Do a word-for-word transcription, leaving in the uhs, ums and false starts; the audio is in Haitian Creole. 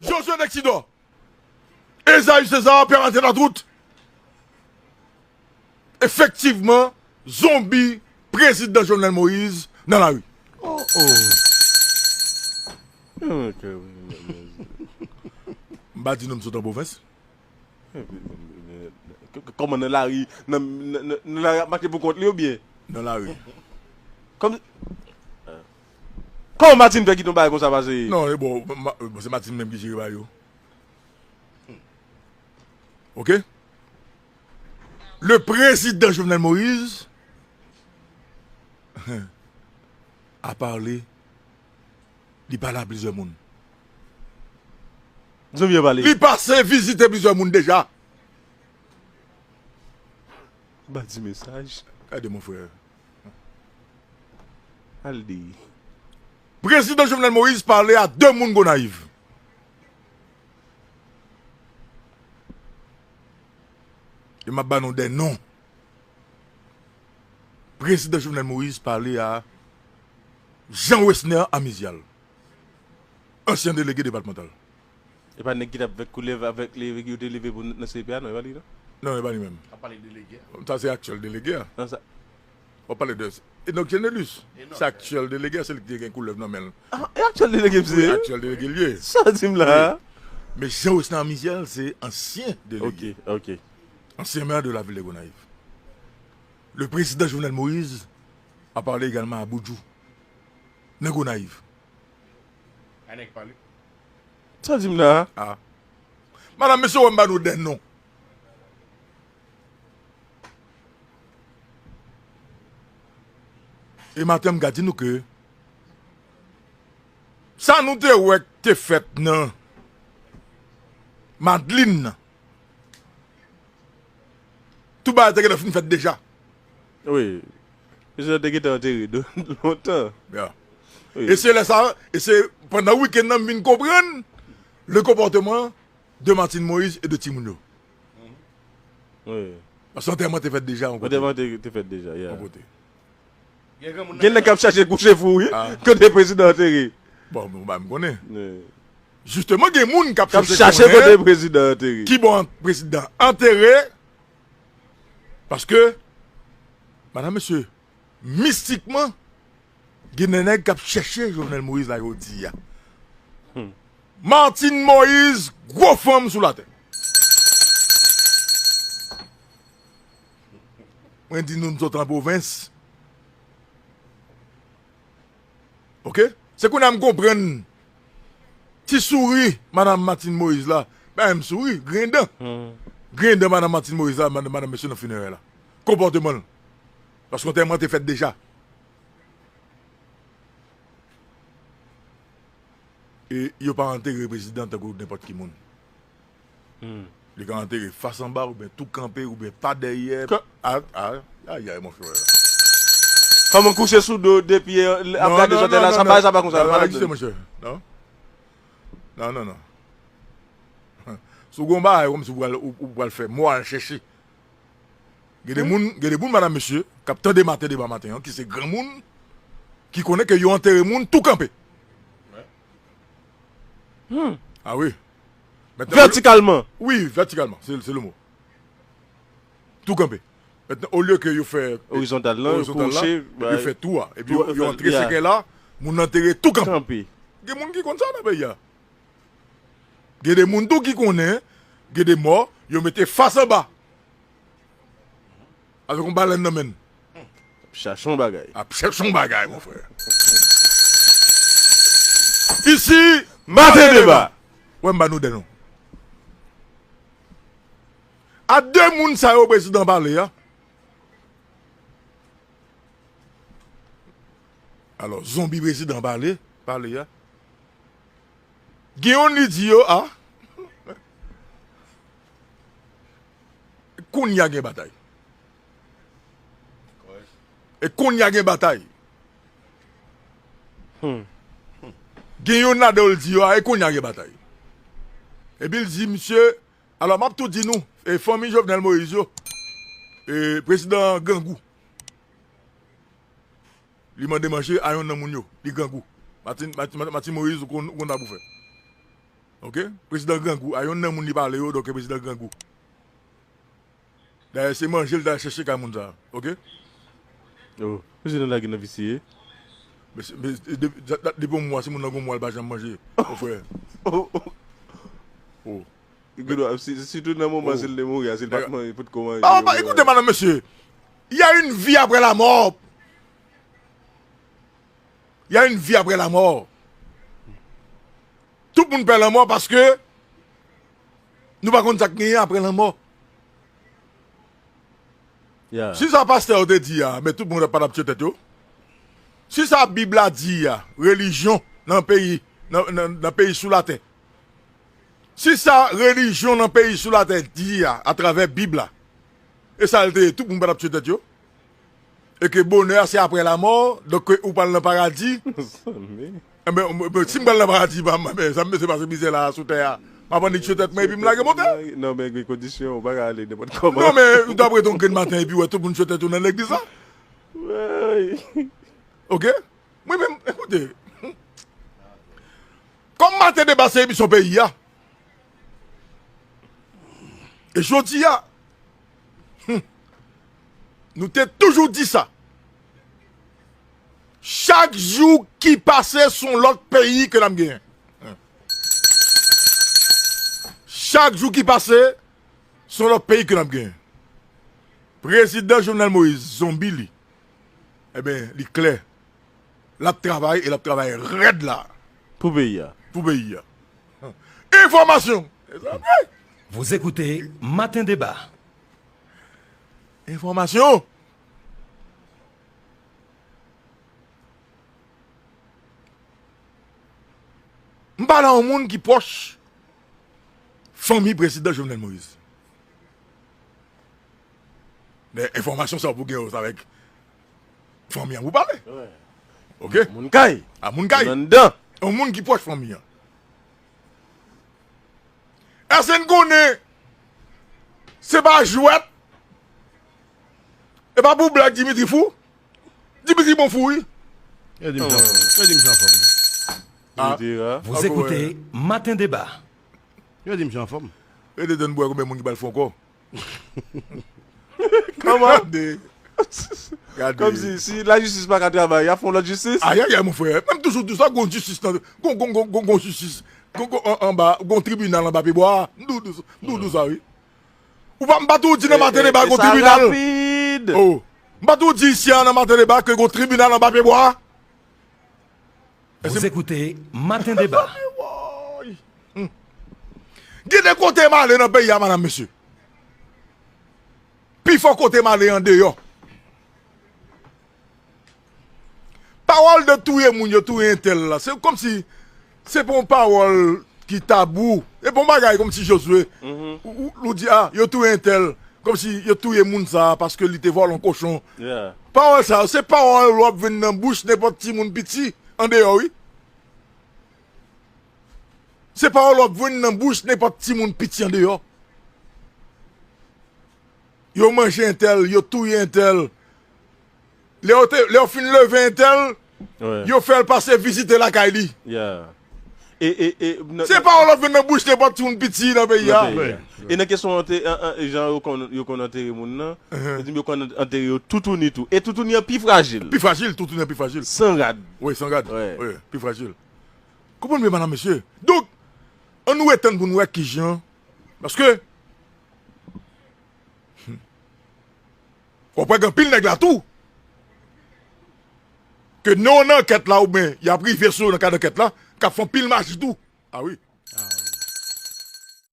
Josué Nèg Sidò, Esaü César, Pè Maten Latrout. Efektivman, zonbi prezidan Jovenel Moïse nan lari. Oh, oh. M pa di nou m sot an pwovens. Kòman nan lari, nan, nan, nan, nan lari ap mache pou kont li oubyen? Nan lari. Kòm, kòman Martine fè kite yon bagay konsa pase? Non, e bon, ma, bon, se Martine menm ki jere bagay yo. Ok? Le président Jovenel Moïse a parlé, li pale a plizyè moun. Zanmi an pale. Li pase vizite plizyè moun deja. Ba di mesaj. Gade, mon frè. Al di. Prezidan Jovenel Moïse pale a de moun Gonayiv. E m ap ba nou de non. Prezidan Jovenel Moïse pale a Jean Wesner Amizial, ansyen delege depatmantal. E pa nèg ki t ap fè koulèv avèk li, yo te leve pou nan C P A, non, e pa li, non? Non, e pa li menm. W ap pale delege a. Sa se aktyèl delege a. Non, sa. W ap pale de Enock Génélus. Enock. Se aktyèl delege a, se li ki te gen koulèv nan men l. Ah, e aktyèl delege, wi, misye? Aktyèl delege l ye. Sa w di m la a? Wi. Men Jean Wesner Amizial, se ansyen delege. Ok, ok. Ancien maire de la ville de Gonayiv. Le président Jovenel Moïse a parlé également à Boudjou, nan Gonayiv. Sa w di m la a? Ah. Madanm, mesye, w wè m ba nou de non. E maten, m ka di nou ke sa nou te wè k te fèt nan Madlin nan, tout bagay te gentan fin fèt deja. Wi. Prezidan te gentan antere de, lontan. Ya. Wi. E se lè sa, e se pandan wikenn nan m vin konprann le comportement de Martine Moïse e de timoun yo. Wi. Paske antèman te fèt deja yon kote. Antèman te, te fèt deja, ya. Yon kote. Gen nèg k ap chache kouche fou, wi. Ah. Kote prezidan antere. Bon, bon, ba, m konnen. Wi. Jisteman, gen moun k ap chache konnen kote prezidan antere. Ki bò prezidan antere. Paske, madanm, mesye, mistikman, gen de nèg k ap chèche Jovenel Moïse la jodi a. Hmm. Martine Moïse, gwo fanm sou latè. Mwen di nou, m sot an pwovens. Ok? Se kounye a m konprann ti souri madanm Martine Moïse la. Bay m souri, grenn dan. Hmm. Grenn dan madanm Martine Moïse la, madanm, madanm mesye nan finerè la. Konpòteman l. Paske antèman te fèt deja. E yo pa antere prezidan tankou nenpòt ki moun. Hmm. Li ka antere fas anba, oubyen tou kanpe, oubyen pa dèyè. Ka- A, a, ayayay, mon frè. Kòman kouche sou do, depi, eh, ap gade zòtèy la, sa pa, sa pa konsa, non, pa non, non, non, non, non. Non, non, non. Si w gon bagay, kòmsi w pral, ou, ou pral fè mò al chèche. Gen de moun, gen de moun, madanm, mesye, k ap tande maten deba maten an, ki se granmoun, ki konnen ke yo antere moun tou kanpe. Hmm. Ah wi. Mentnan, vètikalman. Wi, vètikalman, se, se le mo. Tou kanpe. Mentnan, olye ke yo fè orizontal lan, yo kwoche, yo fè twou a, epi yo, yo antre sekè la, moun nan antere tou kanpe. Gen moun ki konn sa nan peyi a. Gen de moun tou ki konnen, gen de mò, yo mete fas anba. Avèk yon balèn nan men l. Ap chache yon bagay. Ap chache yon bagay, mon frè. Isi, Maten Deba. Wè m ba nou de non. A de moun sa yo prezidan pale a. Alò, zonbi prezidan pale, pale a. Gen youn li di yo, a, kounye a gen batay. E kounye a gen batay. Hmm. Gen youn ladan yo l di yo, a, e kounye a gen batay. Epi l di, misye, alò, m ap tou di nou, e fanmi Jovenel Moïse yo, e prezidan grangou. Li mande manje a yonn nan moun yo. Li grangou. Martine, Martine, Martine Moïse, ou konn, ou konn sa pou fè. Ok? Prezidan Grangou, a yonn nan moun li pale yo, donk prezidan Grangou. Dayè, se manje l t al chèche kay moun sa a, ok? Oh, prezidan lage nan visye. Men, men, de-, dat, dat depi yon mwa, se moun nan gon mwa l pa janm manje, mon frè. Oh, oh. Oh. Gen dwa, si, sitou nan moman, oh, si l te mouri a, si l pa t manje, potko manje. Ah, pa, écoutez, madame, monsieur, il y a une vie après la mort. Il y a une vie après la mort. Tout moun pè lanmò paske nou pa konn sa k genyen apre lanmò. Yeah. Si sa pastè yo te di a, men tout moun pa t ap tye tèt yo. Si sa Bib la di a, relijyon nan peyi, nan, nan, nan peyi sou latè. Si sa relijyon nan peyi sou latè di a, atravè Bib la, e sa l te ye, tout moun pa t ap tye tèt yo. E ke bonè a se apre lamò, donk ke ou pral nan paradi. Enben, m, m, si m pral nan paradi, pa m, men, sa m mete pase mizè la sou tè a. M ap annik tye tèt mwen epi m lage monte. Non, men gen kondisyon, ou pa ka ale nenpòt kòman. Non, men ou t ap rete yon grenn maten epi wè tout moun tye tèt yo nan legliz la. Woy. Ok? Mwen menm, ekoute. Kòm Maten Deba se emisyon peyi a, e jodi a, hmm, nou te toujou di sa. Chak jou ki pase, se yon lòt peyi ke n ap genyen. Chak jou ki pase, se yon lòt peyi ke n ap genyen. Prezidan Jovenel Moïse, zonbi li, enben, li klè. L ap travay e l ap travay rèd la. Pou peyi a. Pou peyi a. Enfòmasyon. Vous écoutez Matin Débat. Enfòmasyon. M pale a yon moun ki pwòch fanmi prezidan Jovenel Moïse. Men enfòmasyon sa pou gen yo, se avèk fanmi an pou pale. Wi. Ok? Moun kay. A moun kay. Moun anndan. Yon moun ki pwòch fanmi an. Èske n konnen se pa jwèt? E pa pou blag Dimitri fou? Dimitri bon fou, wi. Yo di m jan fòm. Yo di m jan fòm. Ah. Dimitri, hein? Vous écoutez Matin Débat. Yo di m jan fòm. Rete tann pou wè konbyen moun ki pral fè ankò. Kòman? Gade. Gade. Kòmsi, si lajistis pa ka travay, y ap fè yon lòt jistis? Ayayay, mon frè. Mwen m toujou di sa, gon jistis nan, gon, gon, gon, gon, gon jistis. Gon, gon, an, anba, gon tribinal anba pyebwa. M toujou di sa, wi. Ou pa, m pa toujou di nan Matin Débat gon tribinal. Oh. M pa toujou di isi a nan Matin Débat ke gon tribinal anba pyebwa. Vous écoutez Matin Débat. Woy. Hmm. Gen de kote m ale nan peyi a, madam, mesye. Pifò kote m ale andeyò. Pawòl de touye moun, yo touye entèl la. Se kòmsi se pa yon pawòl ki tabou. E pa yon bagay kòmsi Jozye, ou, ou, ou di, ah, yo touye entèl. Kòmsi yo touye moun sa a paske li te vòlè yon kochon. Yeah. Pawòl sa yo, se pawòl w ap jwenn nan bouch nenpòt timoun piti andeyò, wi. Se pawòl w ap jwenn nan bouch nenpòt timoun piti andeyò. Yo manje entèl, yo touye entèl. Lè yo te, lè yo fin leve entèl, yo fè l pase vizite lakay li. Yeah. E, e, e, nan, se pawòl w ap jwenn nan bouch nenpòt timoun piti nan peyi a. Nan peyi a. E nan kesyon ante-, an, an, jan yo konn, yo konn antere moun nan, yo di m yo konn antere yo toutouni tou. E toutouni an pi frajil. Pi frajil, toutouni an pi frajil. San rad. Wi, san rad. Wi, pi frajil. Konprann byen, madam, mesye. Donk, ann nou ret tann pou n wè kijan. Paske, hmm, w ap wè gen anpil nèg la tou. Ke non nan ankèt la, oubyen y ap rive sou yo nan kad ankèt la, k ap fè anpil maji tou. A wi.